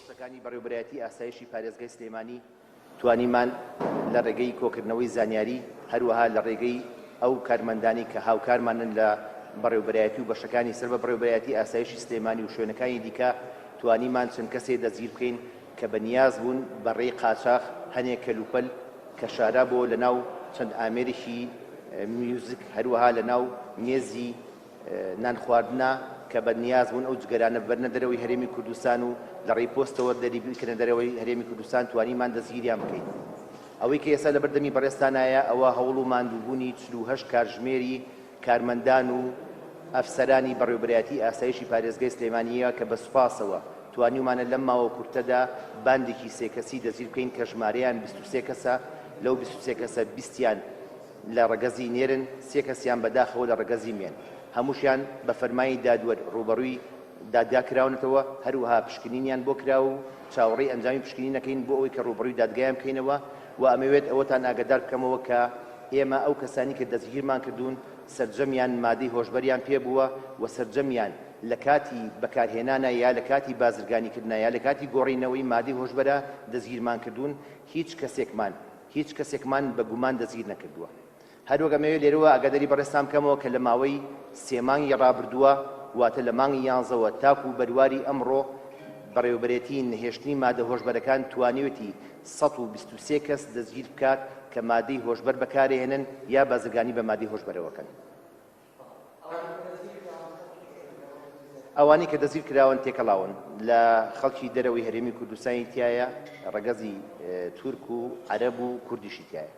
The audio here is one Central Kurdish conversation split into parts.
بەشەکانی بەڕێوەبەرایەتی ئاسایشی پارێزگای سلێمانی توانیمان لە ڕێگەی کۆکردنەوەی زانیاری، هەروەها لە ڕێگەی ئەو کارمەندانەی کە هاوکارمانن لە بەڕێوەبەرایەتی و بەشەکانی سەر بە بەڕێوەبەرایەتی ئاسایشی سلێمانی و شوێنەکانی دیکە توانیمان چەند کەسێ دەستگیر بکەین کە بە نیاز بوون بە ڕێی قاچاخ هەنێ کەلوپەل کە شارابۆوە لە ناو چەند ئامێرێکی میوزک هەروەها لە ناو مێزی نان خواردنە کە بە نیاز بوون ئەو جگەرانە ببەرنە دەرەوەی هەرێمی کوردستان و لە ڕێی پۆستەوە دەری بکەنە دەرەوەی هەرێمی کوردستان توانیمان دەستگیریان بکەین. ئەوەی کە ئێستا لەبەردەمی بەڕێزتانایە ئەوە هەوڵ و ماندووبوونی 48 کاتژمێری کارمەندان و ئەفسەرانی بەڕێوەبەرایەتی ئاسایشی پارێزگای سلێمانییە کە بە سوپاسەوە توانیومانە لەم ماوە کورتەدا باندێکی سێ کەسی دەستگیر بکەین کە ژمارەیان 23 کەسە لەو 23 کەسە بیستیان لە ڕەگەزی نێرن، سێ کەسیان بەداخەوە لە ڕەگەزی مێن. هەمووشیان بە فەرمانی دادوەر ڕووبەڕووی دادگا کراونەتەوە، هەروەها پشکنینیان بۆ کراوە و چاوەڕێی ئەنجامی پشکنینەکەین بۆ ئەوەی کە ڕووبەڕووی دادگایان بکەینەوە و ئەمەوێت ئەوەتان ئاگادار بکەمەوە کە ئێمە ئەو کەسانی کە دەستگیرمان کردوون سەرجەمیان مادەی هۆشبەریان پێ بووە و سەرجەمیان لە کاتی بەکارهێنانا یا لە کاتی بازرگانیکردنا یا لە کاتی گۆڕینەوەی مادەی هۆشبەرا دەستگیرمان کردوون، هیچ کەسێکمان هیچ کەسێکمان بە گومان دەستگیر نەکردووە. هەروەک ئەمەوێ لێرەوە ئاگاداری بەڕێزتان بکەمەوە کە لە ماوەی سێ مانگی ڕابردووە واتە لە مانگی یانزەوە تاکوو بەرواری ئەمڕۆ بەڕێوەبەرێتی نەهێشتنی مادە هۆشبەرەکان توانیوێتی 123 کەس دەستگیر بکات کە مادەی هۆشبەر بەکارێهێنن یا بازرگانی بە مادەی هۆشبەرەوە کەن. ئەوانەی کە دەستگیر کراون تێکەڵاون لە خەڵکی دەرەوەی هەرێمی کوردستانی تایە، ڕەگەزی تورک و عەرەب و کوردیشی تایە.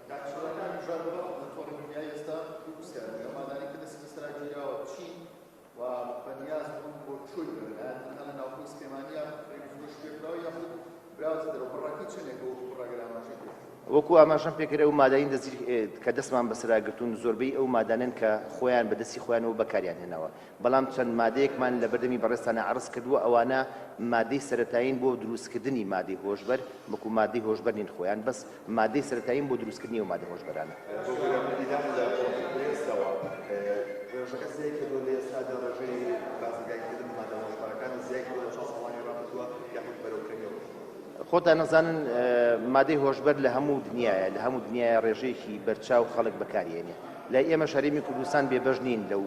وەکو ئاماژەم پێکرد ئەو مادانەی دەستگیر کە دەستمان بەسەرا گرتوون زۆربەی ئەو مادانەن کە خۆیان بە دەستی خۆیانەوە بەکاریان هێناوە بەڵام چەند مادەیەکمان لەبەردەمی بەڕێزتانە عەرز کردووە ئەوانە مادەی سەرەتایین بۆ دروستکردنی مادەی هۆشبەر وەکو مادەی هۆشبەر نین خۆیان بەس مادەی سەرەتایین بۆ دروستکردنی ئەو مادە هۆشبەرانە. بۆ لە پرێسەوە ڕێژەکە زیای کردووە لە ئێستادا ڕێژەی بازرگانیکردن بە مادە هۆشبەرەکان زیای کردووە لە چەند ساڵانی ڕابردووە یاخود بەرەو کەمیەوە چووە؟ خۆتان ئەزانن مادەی هۆشبەر لە هەموو دنیایە لە هەموو دنیایە ڕێژەیەکی بەرچاو خەڵک بەکاری ئەنێ لای ئێمەش هەرێمی کوردستان بێبەش نین لەو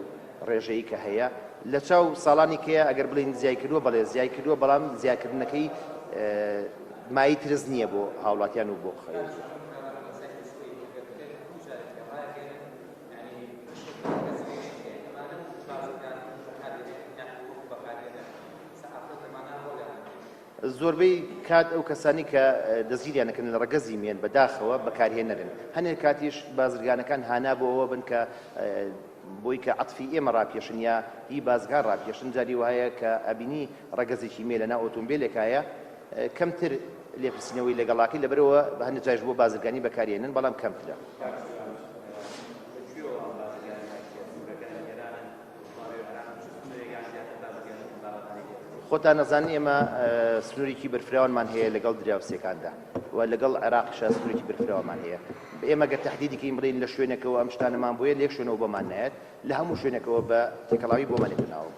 ڕێژەی کە هەیە لە چاو ساڵانی کەیە ئەگەر بڵێین زیای کردووە بەڵێ زیای کردووە بەڵام زیاکردنەکەی مایەی ترس نییە بۆ هاوڵاتیان و بۆ زۆربەی کات ئەو کەسانی کە دەستگیریان دەکەن لە ڕەگەزی مێن بەداخەوە بەکارهێنەرن هەنێک کاتیش بازرگانەکان هانا بۆ ئەوە بن کە بۆی کە عەتفی ئێمە ڕاکێشن یا هی بازگان ڕاکێشن جاری وایە کە ئەبینی ڕەگەزێکی مێ لەناو ئۆتۆمبیلێکایە کەمتر لێپرسینەوەی لەگەڵاکەی لەبەرەوە هەندێک جاریش بۆ بازرگانی بەکارێنن بەڵام کەمترە. خۆتان ئەزانن ئێمە سنوورێکی بەرفراوانمان هەیە لەگەڵ دراوسێکاندا و لەگەڵ عێراقیشا سنوورێکی بەرفراوانمان هەیە. ئێمە گەر تەحدیدی کەین بڵێین لە شوێنێکەوە ئەم شتانەمان بۆیە لە یەک شوێنەوە بۆمان نایەت، لە هەموو شوێنێکەوە بە تێکەڵاوی بۆمان یەتە ناوەوە.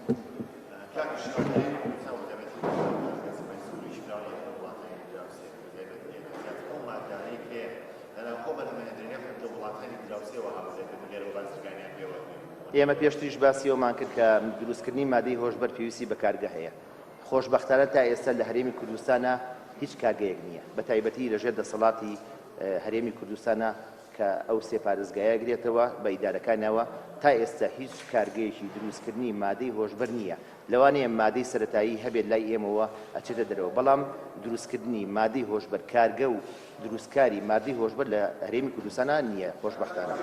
کاک شێخ، هەرێمی کوردستان بە تایبەتی پارێزگای سلێمانی سنوورێکی فراوانی هەیە لەگەڵ وڵاتانی دراوسێ، بە تایبەت ئێران، زیاتر ئەو ماددانەی کە هەیە لە ناوخۆ بەرهەمەهێنرێن یاخود لە وڵاتانی دراوسێوە هاوردەکردن لێرەوە بازرگانیان پێوە کرد. ئێمە پێشتریش باسی ئەوەمان کرد کە دروستکردنی مادەی هۆشبەر پێویستی بە کارگە هەیە. خۆشبەختانە تا ئێستا لە هەرێمی کوردستانا هیچ کارگەیەک نییە، بە تایبەتی لە ژێر دەسەڵاتی هەرێمی کوردستانا کە ئەو سێ پارێزگایە گرێتەوە بە ئیدارەکانیەوە، تا ئێستا هیچ کارگەیەکی دروستکردنی مادەی هۆشبەر نییە. لەوانەیە مادەی سەرەتایی هەبێت لای ئێمەوە ئەچێتە دەرەوە، بەڵام دروستکردنی مادەی هۆشبەر کارگە و دروستکاری مادەی هۆشبەر لە هەرێمی کوردستانا نییە خۆشبەختانە.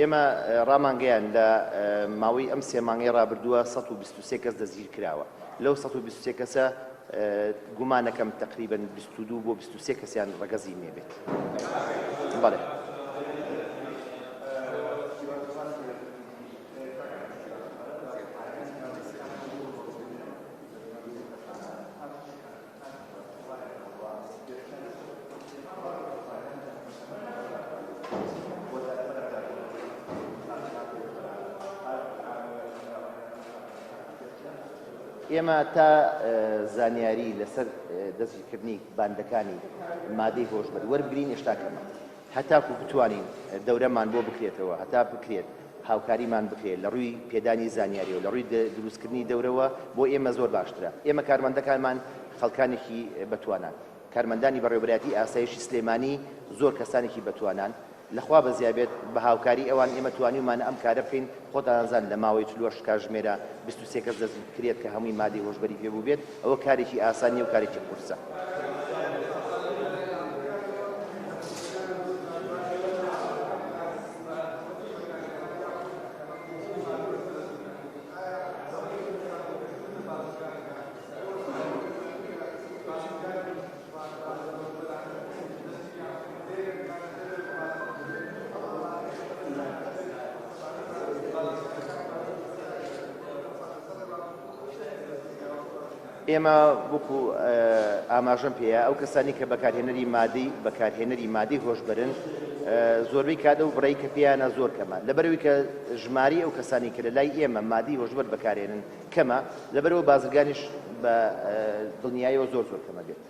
ئێمە ڕامانگەیاند لە ماوەی ئەم سێ مانگەی ڕابردووە 123 کەس دەستگیر کراوە لەو 123 کەسە گومانەکەم تقریبا 22 بۆ 23 کەسیان ڕەگەزی مێ بێت. بەڵێ. ئێمە تا زانیاری لەسەر دەستگیرکردنی باندەکانی مادەی هۆشبەر وەربگرین ئێشتا کەمە. هەتاکو بتوانین دەورەمان بۆ بکرێتەوە، هەتا بکرێت هاوکاریمان بکرێت لە ڕووی پێدانی زانیاریەوە، لە ڕووی دروستکردنی دەورەوە بۆ ئێمە زۆر باشترە. ئێمە کارمەندەکانمان خەڵکانێکی بەتوانان. کارمەندانی بەڕێوەبەرایەتی ئاسایشی سلێمانی زۆر کەسانێکی بەتوانان. لە خوا بەزیا بێت بە هاوکاری ئەوان ئێمە توانیومانە ئەم کارە بکەین، خۆتان ئەزانن لە ماوەی 48 کاژمێرا 23 کەس دەستگیر بکرێت کە هەمووی مادەی هۆشبەری پێ بووبێت، ئەوە کارێکی ئاسان نییە و کارێکی قورسە. ئێمە وەکو ئاماژەم پێیە ئەو کەسانی کە بەکارهێنەری مادەی بەکارهێنەری مادەی هۆشبەرن زۆربەی کات ئەو بڕەی کە پێیانە زۆر کەمە لەبەرەوەی کە ژماری ئەو کەسانی کە لە لای ئێمە مادەی هۆشبەر بەکارێنن کەمە لەبەرەوە بازرگانیش بە دڵنیایەوە زۆر زۆر کەمە بێت.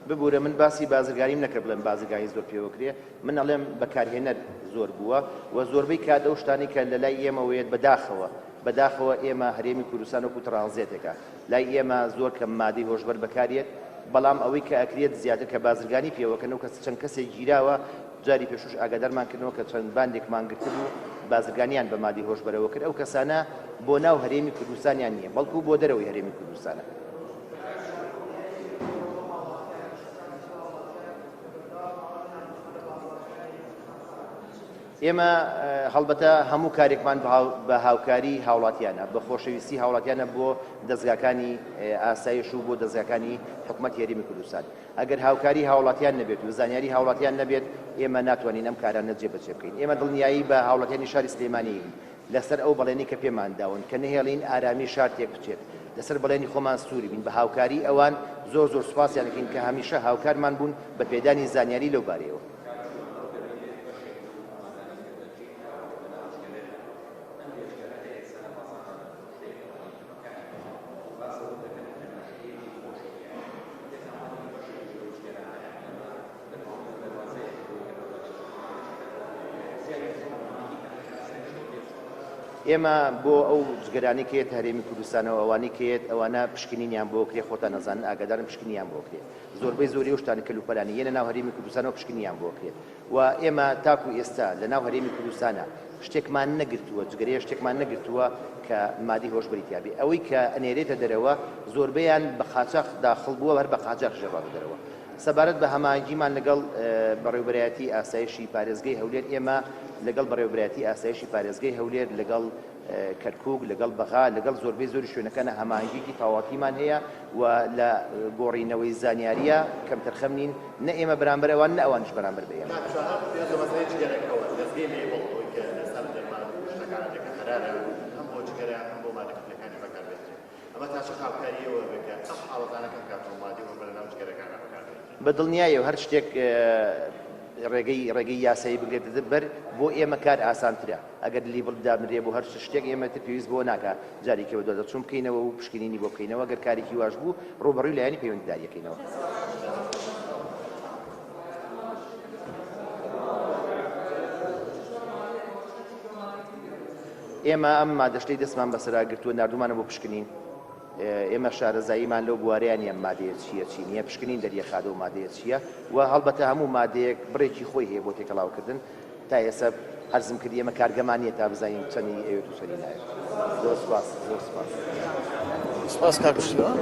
ببورە من باسی بازرگانیم نەکرد بڵێم بازرگانی زۆر پێوەکرێ من ئەڵێم بەکارهێنەر زۆر بووە و زۆربەی کات ئەو شتانەی کە لە لای ئێمەوە یەت بەداخەوە بەداخەوە ئێمە هەرێمی کوردستان وەکو تڕانزێتێکە لای ئێمە زۆر کەم مادەی هۆشبەر بەکاریەت بەڵام ئەوەی کە ئەکرێت زیاتر کە بازرگانی پێوەکەن و کەس چەند کەسێک گیراوە جاری پێشوش ئاگادارمان کردنەوە کە چەند باندێکمان گرتبوو بازرگانیان بە مادەی هۆشبەرەوە کرد ئەو کەسانە بۆ ناو هەرێمی کوردستانیان نییە بەڵکو بۆ دەرەوەی هەرێمی کوردستانە. ئێمە هەڵبەتە هەموو کارێکمان بە هاوکاری هاوڵاتیانە، بە خۆشەویستی هاوڵاتیانە بۆ دەزگاکانی ئاسایش و بۆ دەزگاکانی حکومەتی هەرێمی کوردستان. ئەگەر هاوکاری هاوڵاتیان نەبێت و زانیاری هاوڵاتیان نەبێت، ئێمە ناتوانین ئەم کارانە جێبەجێ بکەین. ئێمە دڵنیایی بە هاوڵاتیانی شاری سلێمانی لەسەر ئەو بەڵێنەی کە پێمان داون کە نەهێڵین ئارامی شار تێکبچێت، لەسەر بەڵێنی خۆمان سوور بین، بە هاوکاری ئەوان زۆر زۆر سوپاسیان دەکەین کە هەمیشە هاوکارمان بوون بە پێدانی زانیاری لەو بارەیەوە. ئێمە بۆ ئەو جگەرانەی کە یەتە هەرێمی کوردستانەوە ئەوانەی کە یەت ئەوانە پشکنینیان بۆ کرێ خۆتان ئەزانن ئاگادارن پشکنینیان بۆ کرێ زۆربەی زۆری ئەو شتانە کەلوپەلانە یەنە ناو هەرێمی کوردستانەوە پشکنینیان بۆ کرێت و ئێمە تاکو ئێستا لە ناو هەرێمی کوردستانە شتێکمان نەگرتووە جگەرەیە شتێکمان نەگرتووە کە مادەی هۆشبەری تیا بێ ئەوەی کە ئەنێرێتە دەرەوە زۆربەیان بە قاچاخ داخڵ بووە هەر بە قاچاخ ژێڕاتە دەرەوە سەبارەت بە هەماهەنگیمان لەگەڵ بەڕێوەبەرایەتی ئاسایشی پارێزگەی هەولێر، ئێمە لەگەڵ بەڕێوەبەرایەتی ئاسایشی پارێزگەی هەولێر، لەگەڵ کەرکوک، لەگەڵ بەغا، لەگەڵ زۆربەی زۆری شوێنەکانە هەماهەنگیەکی تەواوەتیمان هەیە و لە گۆڕینەوەی زانیارییە کەمتەرخەم نین، نە ئێمە بەرامبەر ئەوان، نە ئەوانیش بەرامبەر بە ئێمە. کاک شاهاب، پێوەست بە مەسەلەی جگەرەکەوە، دەزگەی لەیبڵ ئەوەی کە ئێستا لە دەرمان و شتەکانە دێ کە قەرارە هەم بۆ جگەرە هەم بۆ مادە کحولیەکانی بەکاربهێنرێ، ئەمە تا چ هاوکارییەوە بێ کە ئەم حاڵەتانە کەم کاتەوە مادەی هۆشبەر لەناو جگەرەکانا بەکار بهێنرێت؟ بە دڵنیایەوە هەر شتێک ڕێگەی ڕێگەی یاسایی بگرێتە بەر بۆ ئێمە کار ئاسانترە ئەگەر label دابنرێ بۆ هەر شتێک ئێمە تر پێویست بەوە ناکا جارێکی بەدواداچوون بکەینەوە و پشکنینی بۆ بکەینەوە گەر کارێکی واش بوو ڕووبەڕووی لایەنی پەیوەندیداری ئەکەینەوە. ئێمە ئەم مادەشتەی دەستمان بەسەرا گرتووە ناردوومانە بۆ پشکنین، ئێمە شارەزاییمان لەو بوارەیە نییە ئەم مادەیە چییە چی نییە، پشکنین دەریەخات ئەو مادەیە چییە و هەڵبەتە هەموو مادەیەک بڕێکی خۆی هەیە بۆ تێکەڵاوکردن، تا ئێستا عەرزم کرد ئێمە کارگەمان نییە تا بزانین چەنی ئەوێت و چەنی ناوێت. زۆر سوپاس، زۆر سوپاس. سوپاس کاک پشتیوان.